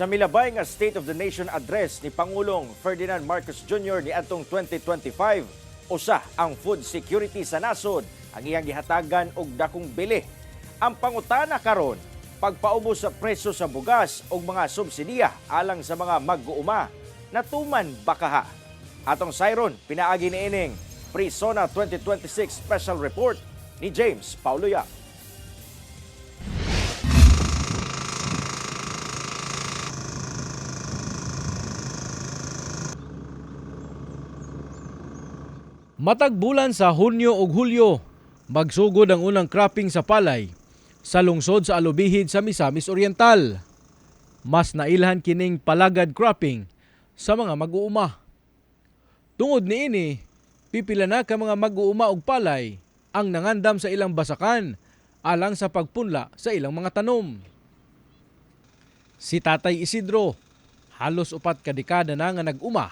Sa milabay nga State of the Nation Address ni Pangulong Ferdinand Marcos Jr. niadtong 2025, usa ang food security sa nasod ang iyang gihatagan og dakong bili. Ang pangutana karon, pagpaubos sa presyo sa bugas ug mga subsidiya alang sa mga mag-uuma, natuman ba kaha? Atong sayron, pinaagi niining Pre-SONA 2026 Special Report ni James Paulo Yap. Matag bulan sa Hunyo ug Hulyo, magsugod ang unang cropping sa palay sa lungsod sa Alubijid sa Misamis Oriental. Mas nailhan kining palagad cropping sa mga mag-uuma. Tungod niini, pipila na ka mga mag-uuma og palay ang nangandam sa ilang basakan alang sa pagpunla sa ilang mga tanom. Si Tatay Isidro, halos 4 ka dekada na nga nag-uma.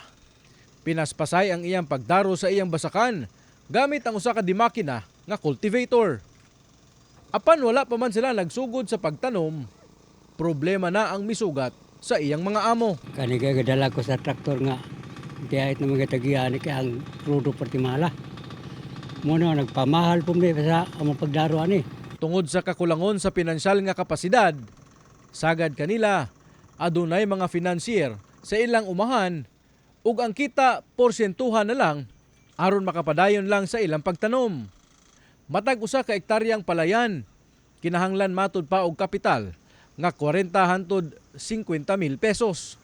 Pinaspasay ang iyang pagdaro sa iyang basakan gamit ang usa ka dimakina nga cultivator. Apan wala pa man sila nagsugod sa pagtanom, problema na ang misugat sa iyang mga amo. Kani kay gadala ko sa traktor nga biyahit na mga tagian kay ang krudo pertimala. Muna nagpamahal po mi sa among pagdaro ani. Tungod sa kakulangon sa pinansyal nga kapasidad, sagad kanila adunay mga financier sa ilang umahan ug ang kita porsyentuhan na lang aron makapadayon lang sa ilang pagtanom. Matag usa ka hektaryang palayan, kinahanglan matud pa og kapital nga 40 hantod 50 mil pesos.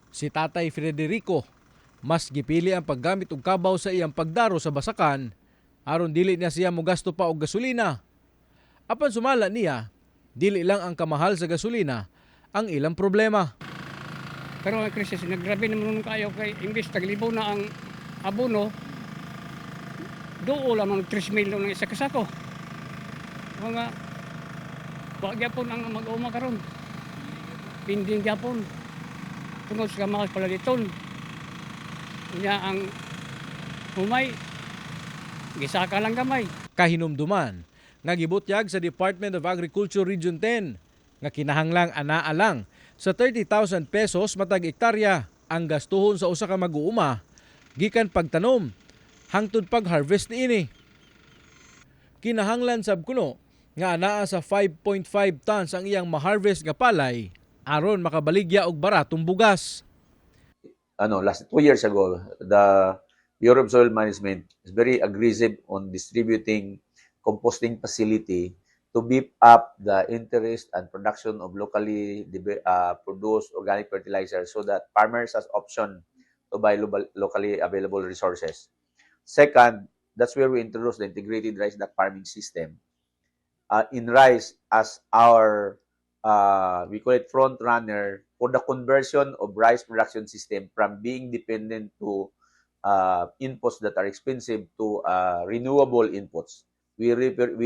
Si Tatay Frederico mas gipili ang paggamit og kabaw sa iyang pagdaro sa basakan aron dili niya siya mogasto pa og gasolina. Apan sumala niya, dili lang ang kamahal sa gasolina ang ilang problema. Pero ang krisis naggrabe naman nun kayo kay imbis taglibo na ang abono, duo lamang 3 mil ng isa kasako. Mga wa gyapon ang mag-uma karon. Pinding gyapon. Tungod sa kamahal pala diton. Unya ang humay gisaka lang gamay. Kahinumduman nga gibutyag sa Department of Agriculture Region 10 nga kinahanglang anaa lang sa 30,000 pesos matag ektarya ang gastuhon sa usa ka mag-uuma gikan pagtanom hangtod pag-harvest niini. Kinahanglan sab kuno nga anaa sa 5.5 tons ang iyang ma-harvest nga palay aron makabaligya og baratong bugas. Last 2 years ago, the Bureau of Soil Management is very aggressive on distributing composting facility to beef up the interest and production of locally produced organic fertilizer so that farmers has option to buy locally available resources. Second, that's where we introduced the integrated rice duck farming system in rice as our we call it front runner for the conversion of rice production system from being dependent to inputs that are expensive to renewable inputs. We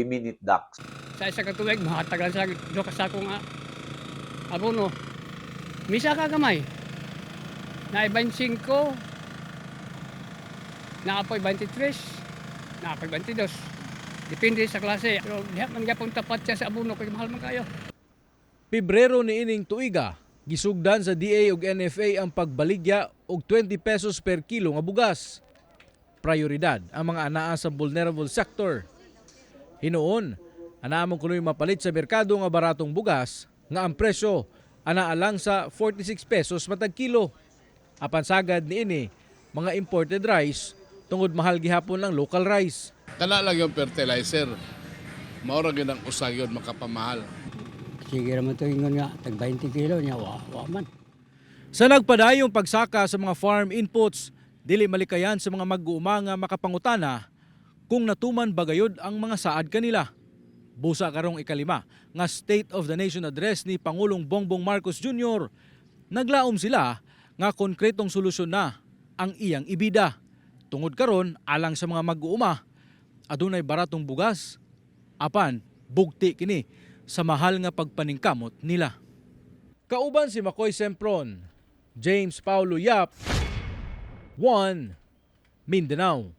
mean it ducks. Sa isa ka tuig mahatag lang sa duha ka sako nga abono. Misa ka gamay. Na 25, na apoy 23, na apoy 22. Depende sa klase. Pero diha man gyapon tapat siya sa abono kay mahal man kayo. Pebrero niining tuiga, gisugdan sa DA ug NFA ang pagbaligya og 20 pesos per kilo nga bugas. Prioridad ang mga anaa sa vulnerable sector. Hinuon, anaa man kuno'y mapalit sa merkado nga baratong bugas nga ang presyo anaa lang sa 46 pesos matag kilo. Apan sagad niini mga imported rice tungod mahal gihapon ang local rice. Kana lang yung fertilizer. Mao ra gyud ang usa gyud makapamahal. Sige raman to ingon nga tag 20 kilo niya wa man. Sa nagpadayong pagsaka sa mga farm inputs, dili malikayan sa mga mag-uuma nga makapangutana kung natuman ba gayud ang mga saad kanila. Busa karong 5 nga State of the Nation Address ni Pangulong Bongbong Marcos Jr., naglaom sila nga konkretong solusyon na ang iyang ibida. Tungod karon alang sa mga mag-uuma, adunay baratong bugas. Apan bugti kini sa mahal nga pagpaningkamot nila. Kauban si Makoy Sempron, James Paulo Yap, 1 Mindanao.